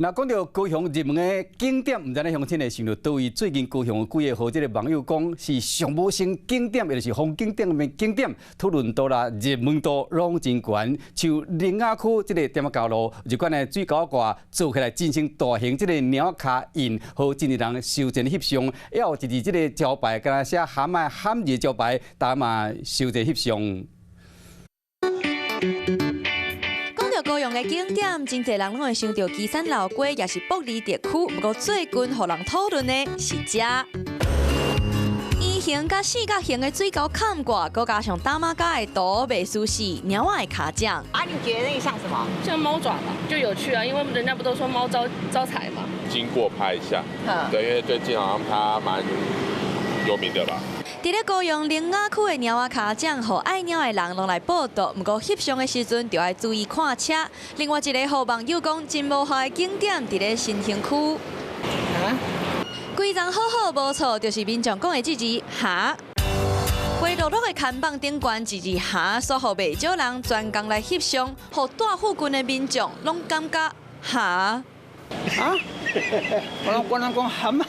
若講著高雄熱門的景點，毋知影鄉親會想著佗位。最近高雄有幾个予這个網友講是上無性景點，也就是風景頂面景點，討論度啦、熱門度攏真懸。像苓雅區這个店仔溝路，這款的水溝蓋做起來真成大型這个貓跤印，予真濟人收錢翕相。也有一字這个招牌，敢若寫蛤蟆漢字招牌，大家嘛收錢翕相。講著高雄的景點，真濟人攏會想著旗山老街，抑是埔里特區。毋過最近予人討論的是遮圓形佮四角形的水溝崁蓋，閣加上擔仔膠的圖，袂輸是貓仔的跤掌。啊，你覺得那個像什麼？像貓爪吧，就有趣啊，因為人家不都說貓招招財嘛。經過拍一下，對，因為最近好像它蠻有名的吧。佇咧高雄苓雅區的貓仔跤掌，予愛貓的人攏來報到。毋過翕相的時陣，就愛注意看車。另外一個予網友講真無效的景點，佇咧新興區。啊？規叢好好無錯，就是民眾講的這字哈。灰漉漉的看板頂懸一字哈，煞予袂少人專工來翕相，予蹛附近的民眾攏感覺哈。啊？我攏講蛤仔，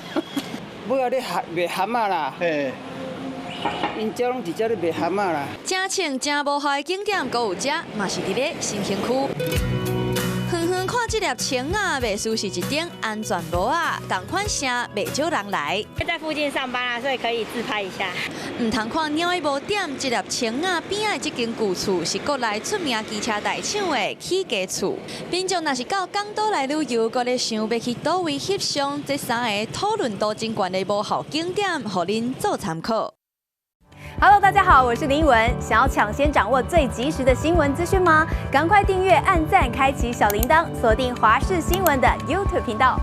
尾仔咧賣蛤仔啦。𪜶遮攏直接咧賣蚶仔啦。真穿真無效的景點，閣有遮，嘛是佇咧新興區。遠遠看這粒青仔，袂輸是一頂安全帽仔，仝款聲袂少人來。在附近上班啊，所以可以自拍一下。毋通看貓仔無點，這粒青仔邊仔的這間舊厝是國內出名機車大廠的起家厝。民眾若是到港島來旅遊，閣咧想欲去佗位翕相，這三个討論度真懸的無效景點，予恁做參考。 Hello，大家好，我是林文。想要搶先掌握最及時的新聞資訊嗎？趕快訂閱、按讚、開啟小鈴鐺，鎖定華視新聞的 YouTube 頻道。